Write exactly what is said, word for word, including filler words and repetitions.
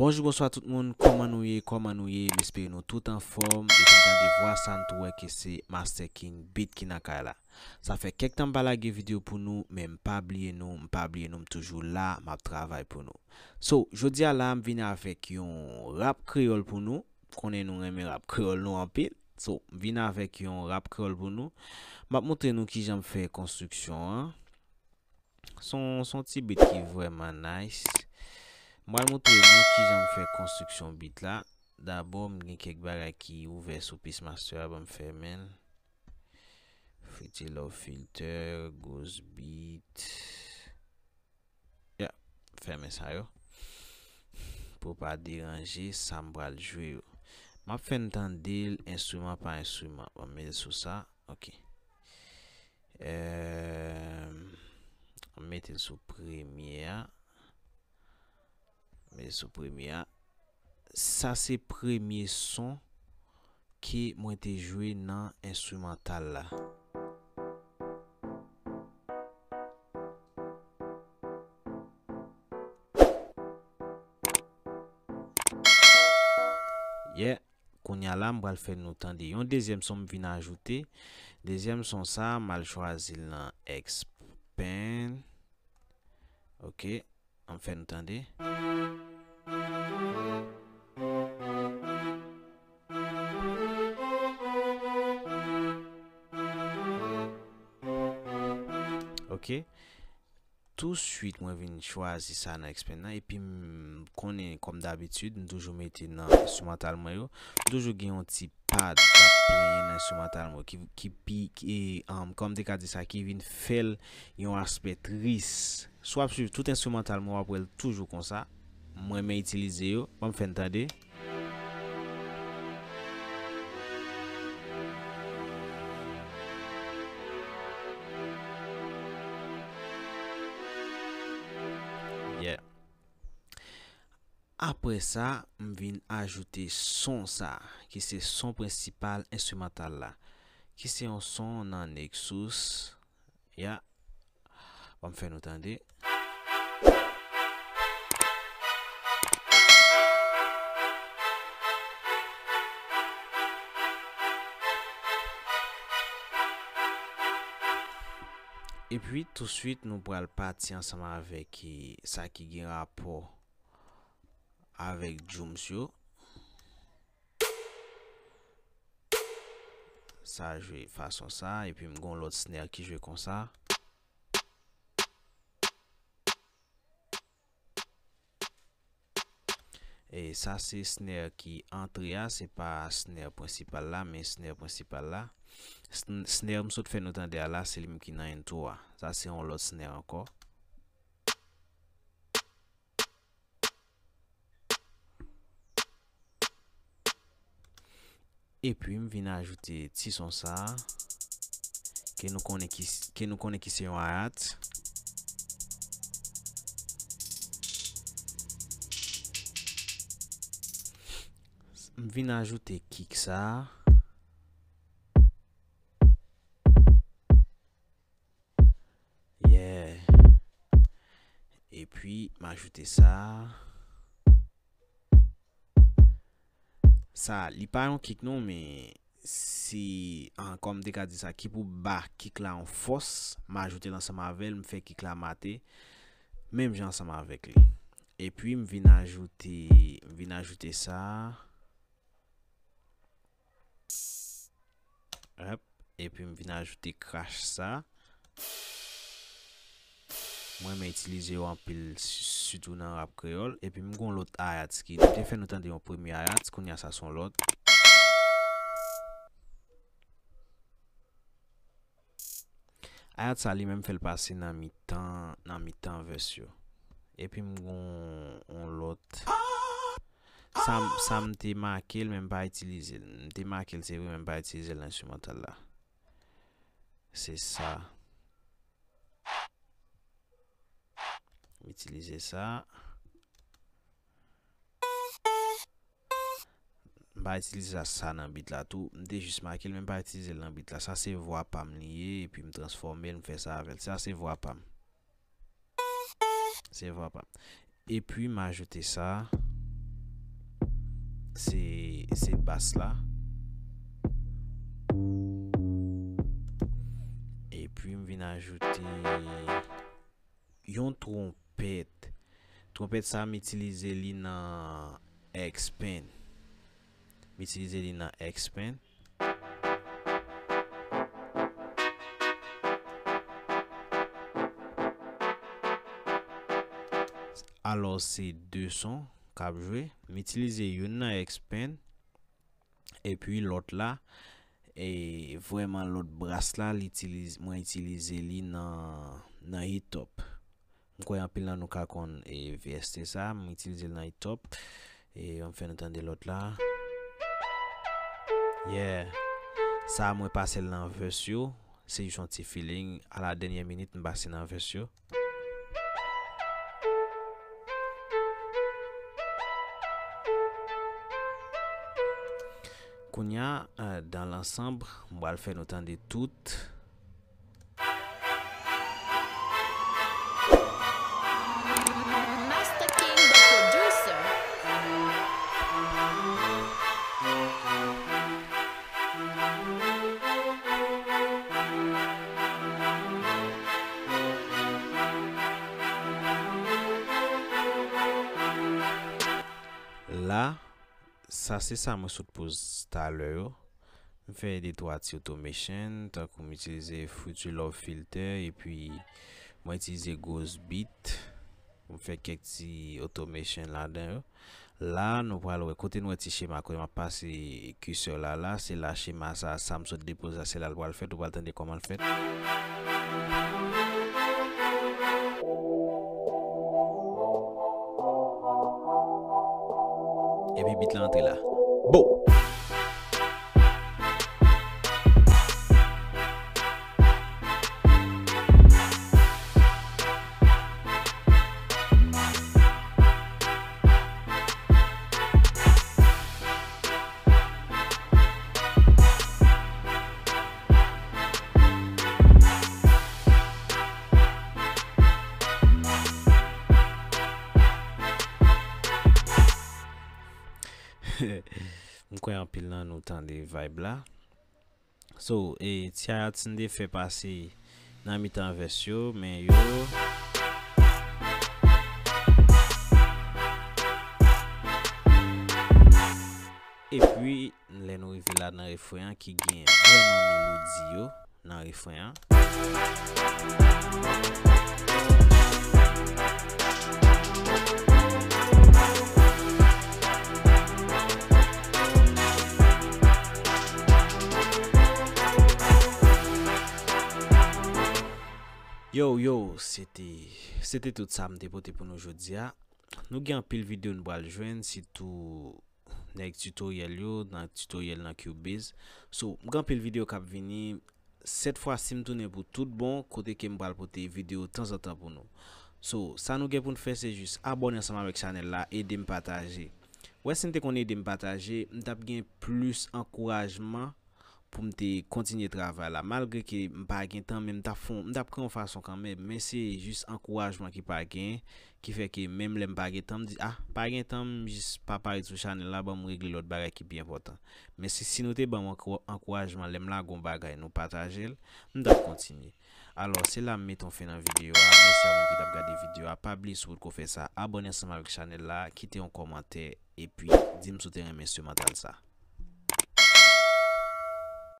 Bonjou, bonswa tout moun, kòman nou ye, kòman nou ye? M espere nou tout anfòm. Depi m tande vwa sa, m tou wè ke se Master King Beat ki nan kay la. Sa fè kèk tan m pa lage videyo pou nou, men m pa bliye nou, m pa bliye nou, m toujou la, m ap travay pou nou. So, jodi a la, m vin avèk yon rap kreyòl pou nou. M konnen nou renmen rap kreyòl nou anpil. So, m vin avèk yon rap kreyòl pou nou. M ap montre nou kijan m fè konstriksyon an. Se yon, se yon ti beat ki vrèman nice. M pral montre nou kijan m fè konstriksyon beat la. Dabò, m gen kèk bagay ki ouvè sou Peace Master a, ban m fèmen l. Pretty Love Filter, Ghost Beat. Ya, fèmen sa yo. Pou pa deranje sa m pral jwe yo. M ap fè n tande l enstriman pa enstriman. Ban m mete l sou sa. Ok. Ehm, m mete l sou premye a. M mete l sou premye a. Sa se premye son ke mwen te jwe nan enstrimantal la. Yeah. Kounye a la, m pral fè nou tande yon dezyèm son m vin ajoute. Dezyèm son sa, m al chwazi l nan X Paint. Ok, ann fè nou tande. Ok. Touswit mwen vin chwazi sa nan X Paint nan, epi m konnen, kòm dabitid, m toujou mete nan enstrimantal mwen yo, m toujou gen yon ti pad k ap plenyen nan enstrimantal mwen yo, ki, ki pi, ki, um, kòm m te ka di sa, ki vin fè l yon aspè tris. Si w ap swiv tout enstrimantal mwen, w ap wè l toujou konsa. M renmen itilize yo. Ban m fè n tande. Yeah. Apre sa, m vin ajoute son sa, ki se son prensipal enstrimantal la, ki se yon son nan Nexus. Ya. Ban m fè nou tande. Epi, touswit, nou pral pati ansanm avèk, eh, sa ki gen rapò avèk drums yo. Sa jwe fason sa, epi m gon lòt snare ki jwe konsa. E sa se snare ki antre a, se pa snare prensipal la, men snare prensipal la. Sn-, snare m sot fè nou tande a la, se li menm ki nan intro a. Sa se yon lòt snare ankò. Epi m vin ajoute ti son sa a, ke nou konnen ki, ke nou konnen ki se yon hi-hat. M vin ajoute kick sa a. Yeah. Epi, m ajoute sa. Sa, li pa yon kick non, men si, an, kòm m te ka di sa, ki pou ba kick la yon fòs, m ajoute l ansanm avè l, m fè kick la mate, menm jan ansanm avèk li. Epi, m vin ajoute, m vin ajoute sa. Hop. Epi m vin ajoute crash sa. Mwen renmen itilize yo anpil, si-, sitou nan rap kreyòl. Epi m gon lòt hi-hat ki, m te fè nou tande yon premye hi-hat, kounye a sa se yon lòt. Hi-hat sa li menm fè l pase nan mitan, nan mitan verse yo. Epi m gon yon lòt. Sa m, sa m te make l, men m pa itilize l. M te make l, se vre, men m pa itilize l nan enstrimantal la. Se sa. M itilize sa. M pa itilize sa, sa nan beat la tou. M te jis make l, men m pa itilize l nan beat la. Sa se vwa pa m li ye, epi m transfòme l, m fè sa avè l. Sa se vwa pa m. Se vwa pa m. Epi m ajoute sa. se, se bas la. Epi m vin ajoute yon twonpèt. Twonpèt sa, m itilize li nan X-Pen. M itilize li nan X-Pen. Alò, se de son k ap jwe. M itilize youn nan X-Pen. Epi lòt la, e vrèman lòt bas la, li itiliz-, mwen itilize li nan, nan hit-up. M kwè anpil nan nou ka konn, e, V S T sa, m itilize l nan hit-up. E, ann fè nou tande lòt la. Yeah. Sa, mwen pase l nan verse yo. Se jis yon ti feeling. A la dènyè minit, m pase nan verse yo. Kounye a, euh, dans l'ensemble, m pral fè nou tande tout. Master King, the producer. La, sa se sa mwen sot poze talè yo. M fè de twa ti automation, tankou m itilize Future Love Filter, epi mwen itilize Ghost Beat. M fè kèk ti automation ladan yo. La, nou pral wè, kote nou wè ti chema, kote m ap pase cursor la, la, se la chema sa, sa m sot depoze a, se la l pral fèt, ou pral tande kòman l fèt. Epi beat la antre la. Bo! M kwè anpil nan nou tande vibe la. So, e, T I Atsinde fè pase nan mitan vès yo, men yo. Epi, lè nou rive la nan refren an ki gen vrèman melodi yo nan refren an. Yo, yo, se te, se te tout sa m te pote pou nou jodi a. Nou gen anpil videyo nou pral jwenn, sitou nèg tutorial yo, nan tutorial nan Cubase. So, m gen anpil videyo k ap vini. Sèt fwa si m tounen pou tout bon, kote ke m pral pote videyo tanzantan pou nou. So, sa nou gen pou n fè, se jis abòne ansanm avèk chanèl la, ede m pataje. Wè, si n te konn ede m pataje, m t ap gen plis ankourajman pou m te kontinye travay la. Malgre ke m pa gen tan, men m t ap fè, m t ap kreye yon fason kanmenm. Men se jis ankourajman ki pa gen, ki fè ke menm lè m pa gen tan, m di, "Ah, pa gen tan, m jis pa parèt sou chanèl la, ban m regle lòt bagay ki pi enpòtan." Men si, si nou te ban m ankou-, ankourajman lè m lage yon bagay, nou pataje l, m t ap kontinye. Alò, se la m mete yon fen nan videyo a. Mèsi a moun ki t ap gade videyo a. Pa bliye si w potko fè sa, abòne ansanm avèk chanèl la, kite yon kòmantè, epi di m si w te renmen enstrimantal sa.